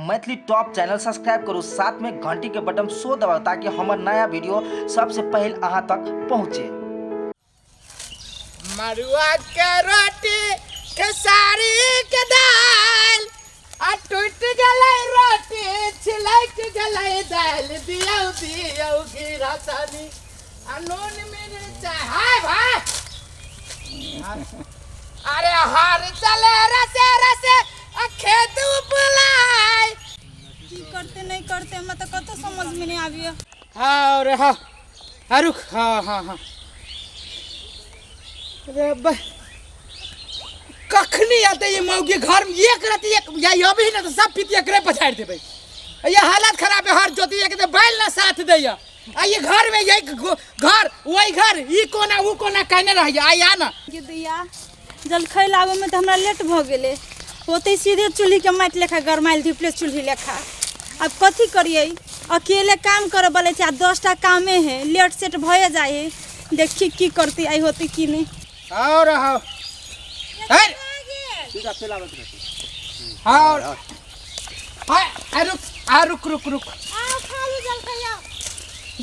Maithili top channel subscribe करू, साथ में घंटी के बटन सो दबाउ ताकि हमर नया वीडियो सबसे पहले अहाँ तक पहुँचे। मरुआ के रोटी खेसारी के दाल आ टूट गलै रोटी छिलक गलै दाल दियौ दियौ घी रसनी आ नून मिरचाई हाय भाई। अरे हर चले रसे रसे आ खेत उपलाय। की करते नहीं करते हमरा तो कतो समझ में नहीं आबियो। हाँ रे हाँ हाँ रुक हाँ हाँ हाँ रे बा कखनी आते ये मौगी घर में एक रात एक या ये अभी ना तो सब पीती एकरे पछाड़ देबै। ये हालत खराब है हर जोती एक तो बैल ना साथ दैया आ ये घर में यही घर वही घर ई कोना ऊ कोना कहने रहिए आई आ ना। गे दैया जलखै लाबे में तो हमरा लेट भ गेलै, होते सीधे चूल्ही के माटि लेखा गरमाइल धिपले चूल्ही लेखा। अब कथी करिए, अकेले काम करे वाले छै आ 10टा कामे है, लेट सेट भए जाए है। देखी की करती आई होती की नहीं। और हाँ अरे और हाँ आ रुक आ रुक रुक रुक आओ खा लू जलखै आओ।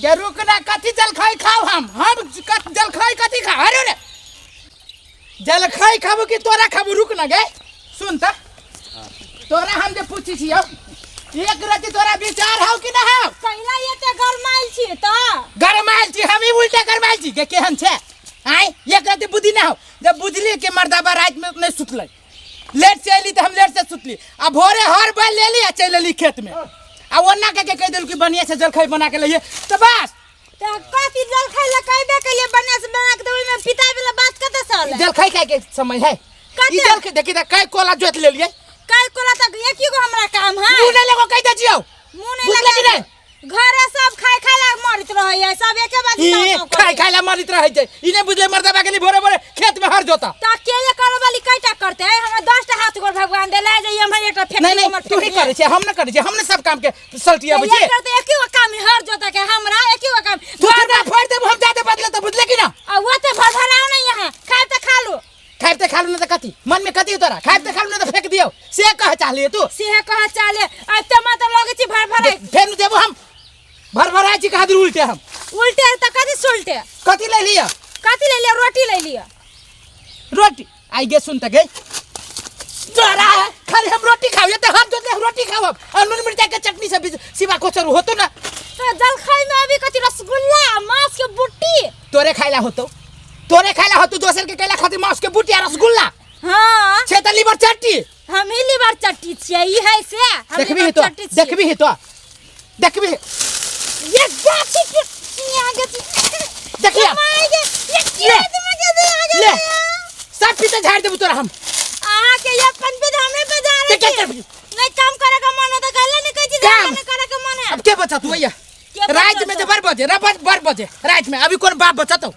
जे रुक ना कथी जलखै खाओ हम जलखै कथी खा अरे रे जलखै खाबू कि तोरा खाबू रुक ना गे सुन त तोरा हम जे पूछी छियौ एक रति तोरा विचार हौ कि ना हौ? पहिला एते गरमाइल छी त गरमाइल छी हम ही उल्टा गरमाइल छी गे केहन छै आय एक रति बुद्धि ना हौ। जब बुझली कि मर्दाबा रात में नहीं सुतलै लेट से अयली त हम लेट से सुतली आ भोरे हर बैल लेली आ चलि एली खेत में आ ओना के के कहि देलू कि बढ़िया से जलखै बना के लइहे त बस। त कथी जलखै ला कहबे केलिए बढ़िया से बना के देबै में पिताई वाला बात कतऽ से होलै? जलखै खाय के समय है। कते? ई जलखै देखी त कै कोला जोत लेलिए। कै कोला तक एक ही गो हमरा काम है। मुंह नहीं लगो कहि दे छियौ। मुंह नहीं बुझले कि लगा। नहीं? घरे सब खाय खाय ला मरत रहै है, सब एके बात ई ताव ताव खाय करै। खाय ला मरत रहै छै। ई नहीं बुझले मर्दाबा के लिए भोरे भोरे खेत में हर जोता। त अकेले करे वाली कैटा करते है? हमरा 10टा हाथ गोड़ भगवान देले जे हमरा एकटा फेंक नहीं, नहीं, हमर तू ही फेंक करै छै, हम न करै छै, हम न सब काम के सल्टिया त बुझे। एक करते एक ही गो काम है, हर जोता के हमरा एक ही गो काम। तू तो ना फाड़ देबो हम जादे बदले त बुझले कि ना? आ वो ते भरभराओ नहीं यहाँ, खाए त खा लो। खाए त खा लो ना त कथी? मन में कथी तोरा? खाए त खा लो ना त फेंक दियौ। से कह चाहलिए तू? से कह चाहलिए। अब त मत लगै छी भरभराई। देख, फेर देबो हम। भरभराई छी खातिर उल्टे हम। उल्टे त कथी सुलटे? कथी ले लिया? कथी ले लिया? रोटी ले लिया। रोटी आई गे सुन त गे तोरा है खाली हम रोटी खाओ ये त हम जोतले हम रोटी खाओ अब और नून मिर्चा के चटनी से सिवा कोचर होतो ना। तो जलखै में अभी कथी रसगुल्ला मांस के बुट्टी तोरे खाइला होतो, तोरे खाइला होतो दोसर के कैला खातिर मांस के बुट्टी आ रसगुल्ला। हां छे त लीवर चट्टी। हम ही लीवर चट्टी छियै, ई है से हम देखबी लीवर तो, चट्टी छियै। देखबी तो, देखबी। ये गाछी के आगे देखिया। आगे, ये ले। खेत में के दे आगे ले। सब पीते झाड़ देबू तोरा हम। अहाँ के ये अपन पे हमरे पे जा रहे के छी। करबी? नहीं काम करे का मन है तो गले नहीं कहै छी, काम। नहीं करे का मन है। अब के बचत होइया? के बचत रात में हो? जे बार बजे, रात बार बजे, रात में अभी कोन बाप बचत हो?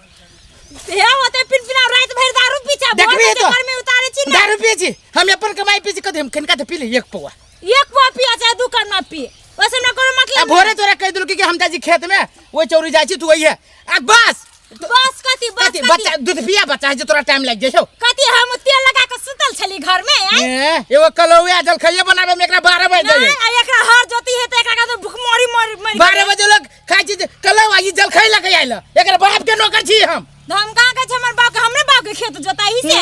हे होते पिन पिना रात भर दारू पी छा, देखबी भोर में तो। घर में उतारे छी ना। दारू पी छी, हम अपन कमाई पी छी, कथी हम खनका ते पी ली एक पौआ। एक पौआ पिया चाहे दू कनमा पी, वैसे हमरा कोनो मतलब आ भोरे तोरा कहि देलु कि हम जाइ छी खेत में, ओइ चौरी जाइ छी तू अइहे। आ बस। बस कथी, बस कथी, कथी? बच्चा दूध पिया बच्चा है जे तोरा टाइम लागि जाइ छौ। कथी हम तेल लगा के सुतल छली घर में, आँय? ए, एगो कलौया जलखैया बनाबे में एकरा 12 बज जाइ। नहीं, आ एकरा हर जोती है त एकरा के तो भुखमरी मर मर 12 बजे लोग खाइ छी जे कलौआ ई जलखै लगे आइल। एकरा बाप के नौकर छी हम। तो हम कहाँ कहै छी हमर बाप के, हमरे बाप के खेत जोताई से।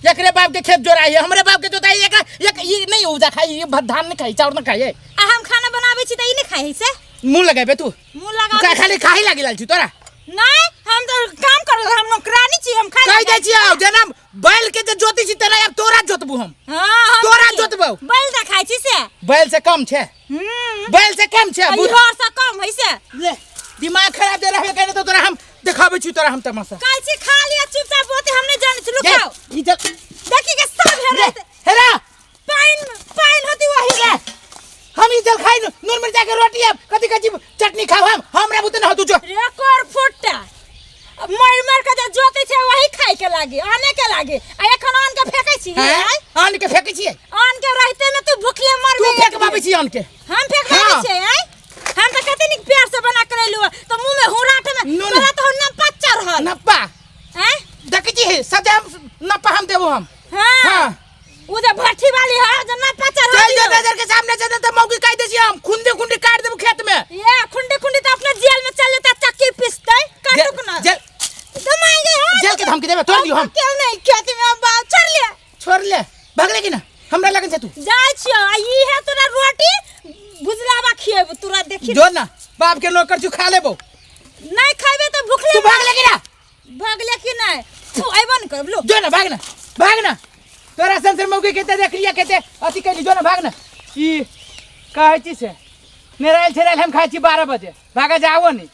एकरे बाप के खेत जोराई है, हमरे बाप के जोताई एकरा एक ई नहीं उपजा खाई, ई धान नहीं खाई, चाउर नहीं खाई। आ हम खाना बनाबै छी त ई नहीं खाई से। मुंह लगाबे तू? मुंह लगा का खाली खाही लागी लाल छी तोरा? नहीं, हम तो काम करल, हम नौकरानी छी, हम खाई कहि लागी। दै छी आउ, जेना बैल के जे जोती छी तेना आब तोरा जोतबू हम। हां, हम तोरा की? जोतबौ। बैल त खाई छी से। बैल से कम छै। बैल से कम छै, आ बुझ। इहो से कम है से। ले, दिमाग खराब दे रहबे कने तो तोरा हम देखाबै छी तोरा हम तमाशा। काल छी खा लिया चुपचाप, ओते हम नहीं जानै छी, ये, लुकाओ। ई जल देखी के सब ले, हेरे। हेरा। पाइन, पाइन होती वही। ले, हम ई जल खाई नून मिर्चा के रोटी अब कथी कथी चटनी खाओ हम, हमरा बुते न होतु जो। रेकॉर्ड फुट्टा। मर मर के जे जोते छै वही खाय के लागे, आने के लागे। आ एखन आन के फेकै छी, हैं? आँय? आन के फेकै छियै? आन के रहते में तू भूखले मरबे। तू फेकबाबै छी आन के। हम फेकबाबै हाँ। छियै, आँय? हम त कते नीक प्यार से बना के लेलु, त मुंह में हुराट में नून। तोरा तो नप्पा चढ़ल। नप्पा? आँय? देखै छी सजा हम नप्पा हम देबो हम। हाँ। हाँ। उ जे भट्ठी वाली है जे ना पचर चल जो नजर के सामने से त मौकी काट दे छी हम खुंडी खुंडी काट देबो खेत में। ये खुंडी खुंडी त अपने जेल में चल जेता, चक्की पिसतै काटुक ना। जेल दमाएंगे हां। जेल के धमकी देबे, तोड़ दियो हम। क्यों नहीं खेत में हम बाप छोड़ ले। छोड़ ले, भागले कि ना हमरा लगन छै तू। जाइ छियो आ ई है तोरा रोटी भुजलावा खिएबो तोरा देखी। जो ना बाप के नौकर छु खा लेबो। नहीं खाइबे त भूखले। तू भागले कि ना? भागले कि नहीं तू अइबो न करब लो। जो ना भाग ना भाग ना, तोरा संसर मौके केते देख लिया केते अथी कैली, जो ना भाग ना। ई कहै छी से नेरायल छेरायल हम खाइ छी 12 बजे, भागा जाओ नहीं।